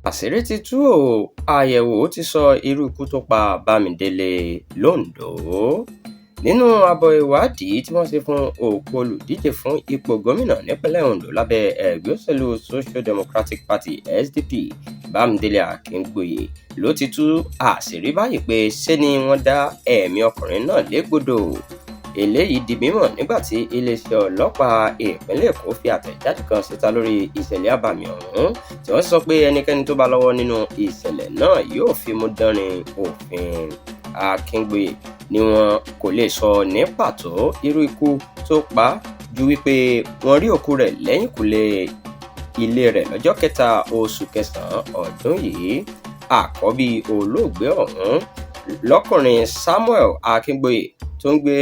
Àṣírí ti tú ọ, àyẹ̀wò ti sọ irú ikú tó pa Bámidélé Londo. Nínú àbọ̀ ìwádìí tí wọ́n ṣe fún òkú olùdíje fún ipò gómìnà nípínlẹ̀ Ondo lábẹ́ ẹgbẹ́ òṣèlú Social Democratic Party (SDP), Bámidélé Akíngboyè ló ti tú àṣírí báyìí pé ṣe ni wọ́n dá ẹ̀mí ọkùnrin náà légbodò. Eléyìí di mímọ̀ nígbà tí iléeṣẹ́ ọlọ́pàá ìpínlẹ̀ Èkó fi àtẹ̀jáde kan síta lórí ìṣẹ̀lẹ̀ abàmì ọ̀hún, tí wọ́n sọ pé ẹnikẹ́ni tó bá lọ́wọ́ nínú ìṣẹ̀lẹ̀ náà yóò fimú dánrin òfin. Akíngboyè ni wọn kò lè sọ ní pàtó irú ikú tó pa á ju wípé wọ́n rí òkú rẹ̀ lẹ́yìnkùlé ilé rẹ̀ lọ́jọ́ 3 oṣù kẹsàn-án ọdún yìí. Àkọ́bí olóògbé ọ̀hún lọ́kùnrin Samuel Akíngboyè tó ń gbé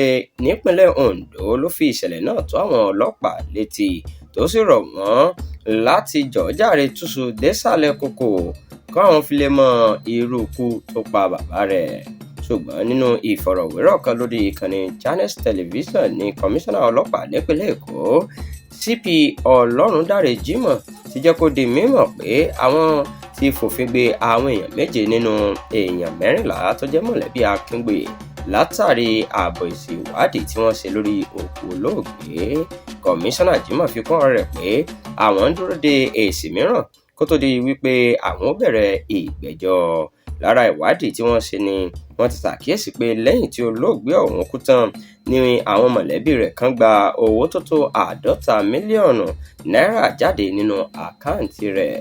nípìnlẹ̀ Ondo ló fi ìṣẹ̀lẹ̀ náà tó àwọn ọlọ́pàá létí, tó sì rọ̀ wọ́n láti jọ̀ọ́ jàre túṣu désàlẹ̀ kòkò káwọn fi lè mọ irú ikú tó pa bàbá rẹ̀. Ṣùgbọ́n nínú ìfọ̀rọ̀wérọ̀ kan lórí ìkànnì Channels Television ní kọmíṣánná ọlọ́pàá nípìnlẹ̀ Èkó, CP Ọlọ́rundáre Jimoh, ti jẹ́ kó di mímọ̀ pé àwọn ti fòfin gbé àwọn èèyàn 7 nínú èèyàn 14 tó jẹ́ mọ̀lẹ́bí Akíngboyè látàrí ààbọ̀ èsì ìwádìí tí wọ́n ṣe lórí òkú olóògbé. Kọmíṣánná Jimoh fi kún ọ̀rọ̀ rẹ̀ pé àwọn ń dúró de èsì mìíràn kó tó di wípé àwọn ó bẹ̀rẹ̀ ìgbẹ́jọ́. Lára ìwádìí tí wọ́n ṣe ni wọ́n ti ṣàkíyèsí pé lẹ́yìn tí olóògbé ọ̀hún kú tán ni àwọn mọ̀lẹ́bí rẹ̀ kan gba owó tó tó 50 mílíọ̀nù náírà jáde nínú àkáǹtì rẹ̀.